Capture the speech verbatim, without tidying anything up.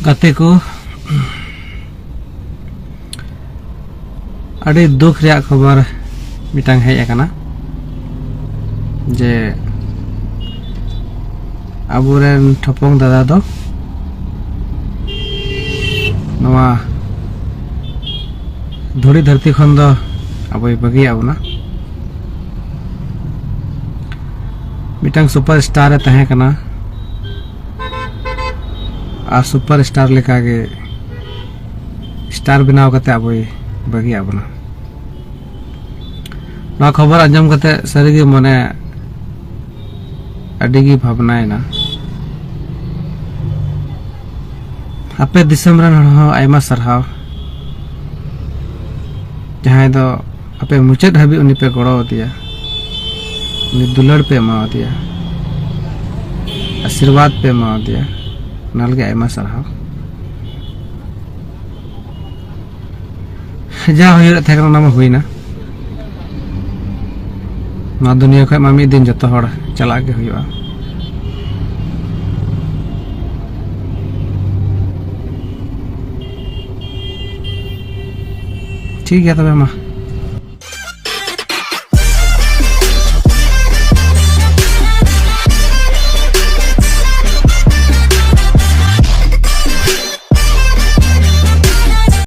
ᱜᱟᱛᱮ ᱠᱚ, ᱟᱹᱰᱤ ᱫᱩᱠ ᱨᱮᱭᱟᱜ ᱠᱷᱚᱵᱚᱨ ᱢᱤᱫᱴᱟᱝ ᱦᱮᱡ ᱟᱠᱟᱱᱟ ᱡᱮ ᱟᱵᱚᱨᱮᱱ ᱴᱷᱚᱯᱚᱝ ᱫᱟᱫᱟ ᱫᱚ ᱱᱚᱣᱟ ᱫᱷᱩᱲᱤ ᱫᱷᱟᱹᱨᱛᱤ ᱠᱷᱚᱱ ᱫᱚ ᱟᱵᱚᱭ ᱵᱟᱹᱜᱤᱭᱟᱜ ᱵᱚᱱᱟ᱾ ᱢᱤᱫᱴᱟᱝ ᱥᱩᱯᱟᱨ ᱥᱴᱟᱨ ᱮ ᱛᱟᱦᱮᱸ ᱠᱟᱱᱟ ᱟᱨ ᱥᱩᱯᱟᱨ ᱥᱴᱟᱨ ᱞᱮᱠᱟᱜᱮ ᱥᱴᱟᱨ ᱵᱮᱱᱟᱣ ᱠᱟᱛᱮ ᱟᱵᱚᱭ ᱵᱟᱹᱜᱤᱭᱟᱜ ᱵᱚᱱᱟ᱾ ᱱᱚᱣᱟ ᱠᱷᱚᱵᱚᱨ ᱟᱸᱡᱚᱢ ᱠᱟᱛᱮ ᱥᱟᱹᱨᱤᱜᱮ ᱢᱚᱱᱮ ᱟᱹᱰᱤ ᱜᱮ ᱵᱷᱟᱵᱽᱱᱟᱭᱮᱱᱟ᱾ ᱟᱯᱮ ᱫᱤᱥᱚᱢ ᱨᱮᱱ ᱦᱚᱲ ᱦᱚᱸ ᱟᱭᱢᱟ ᱥᱟᱨᱦᱟᱣ, ᱡᱟᱦᱟᱸᱭ ᱫᱚ ᱟᱯᱮ ᱢᱩᱪᱟᱹᱫ ᱦᱟᱹᱵᱤᱡ ᱩᱱᱤ ᱯᱮ ᱜᱚᱲᱚ ᱟᱫᱮᱭᱟ, ᱩᱱᱤ ᱫᱩᱞᱟᱹᱲ ᱯᱮ ᱮᱢᱟ ᱟᱫᱮᱭᱟ, ᱟᱥᱤᱨᱵᱟᱫᱽ ᱯᱮ ᱮᱢᱟ ᱟᱫᱮᱭᱟ, ᱚᱱᱟ ᱞᱟᱹᱜᱤᱫ ᱟᱭᱢᱟ ᱥᱟᱨᱦᱟᱣ᱾ ᱡᱟ ᱦᱩᱭᱩᱜ ᱛᱟᱦᱮᱸ ᱠᱟᱱᱟ ᱚᱱᱟ ᱢᱟ ᱦᱩᱭᱱᱟ᱾ ᱱᱚᱣᱟ ᱫᱩᱱᱤᱭᱟᱹ ᱠᱷᱚᱱ ᱢᱟ ᱢᱤᱫ ᱫᱤᱱ ᱡᱚᱛᱚ ᱦᱚᱲ ᱪᱟᱞᱟᱜ ᱜᱮ ᱦᱩᱭᱩᱜᱼᱟ᱾ ᱴᱷᱤᱠ ᱜᱮᱭᱟ ᱛᱚᱵᱮ ᱢᱟ᱾